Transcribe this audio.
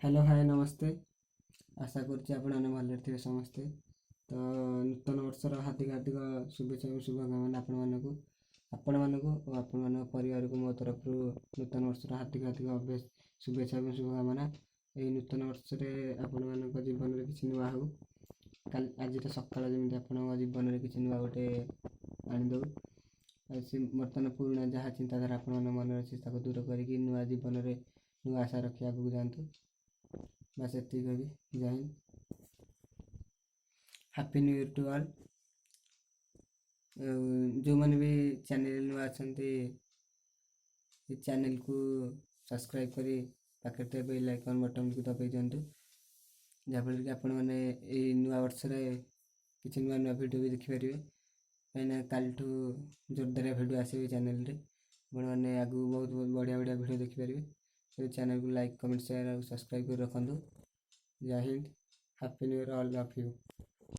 Hello, ହାଏ, ନମସ୍ତେ। ଆଶା କରୁଛି ଆପଣମାନେ ଭଲରେ ଥିବେ ସମସ୍ତେ। ତ ନୂତନ ବର୍ଷର ହାର୍ଦ୍ଦିକ ହାର୍ଦ୍ଦିକ ଶୁଭେଚ୍ଛା ଏବଂ ଶୁଭକାମନା ଆପଣମାନଙ୍କୁ ଆପଣମାନଙ୍କୁ ଓ ଆପଣମାନଙ୍କ ପରିବାରକୁ ମୋ ତରଫରୁ ନୂତନ ବର୍ଷର ହାର୍ଦ୍ଦିକ ହାର୍ଦ୍ଦିକ ଅଭ୍ୟାସ ଶୁଭେଚ୍ଛା ଏବଂ ଶୁଭକାମନା। ଏଇ ନୂତନ ବର୍ଷରେ ଆପଣମାନଙ୍କ ଜୀବନରେ କିଛି ନୂଆ ହେଉ। କାଲି ଆଜିର ସକାଳ ଯେମିତି ଆପଣଙ୍କ ଜୀବନରେ କିଛି ନୂଆ ଗୋଟେ ଆଣିଦେଉ ଆଉ ସେ ବର୍ତ୍ତମାନ ପୁରୁଣା ଯାହା ଚିନ୍ତାଧାରା ଆପଣମାନଙ୍କ ମନରେ ଅଛି, ତାକୁ ଦୂର କରିକି ନୂଆ ଜୀବନରେ ନୂଆ ଆଶା ରଖି ଆଗକୁ ଯାଆନ୍ତୁ। ବାସ୍, ଏତିକି କହିବି। ଜୟ Hind. Happy New Year to all. ଆଉ ଯେଉଁମାନେ ବି ଚ୍ୟାନେଲ୍ ନୂଆ ଅଛନ୍ତି, ଏ ଚ୍ୟାନେଲ୍କୁ ସବସ୍କ୍ରାଇବ୍ କରି ପାଖରେ ଥିବା ବେଲ୍ ଆଇକନ୍ ବଟନ୍କୁ ଦବାଇ ଦିଅନ୍ତୁ, ଯାହାଫଳରେ କି ଆପଣମାନେ ଏଇ ନୂଆ ବର୍ଷରେ କିଛି ନୂଆ ନୂଆ ଭିଡ଼ିଓ ବି ଦେଖିପାରିବେ। କାହିଁକିନା କାଲିଠୁ ଜୋରଦାରିଆ ଭିଡ଼ିଓ ଆସିବ ଏଇ ଚ୍ୟାନେଲ୍ରେ। ଆପଣମାନେ ଆଗକୁ ବହୁତ ବହୁତ ବଢ଼ିଆ ବଢ଼ିଆ ଭିଡ଼ିଓ ଦେଖିପାରିବେ। ସେ ଚ୍ୟାନେଲ୍କୁ ଲାଇକ୍, କମେଣ୍ଟ, ସେୟାର ଆଉ ସବସ୍କ୍ରାଇବ୍ କରି ରଖନ୍ତୁ। ଜୟ Hind. Happy New Year all of you.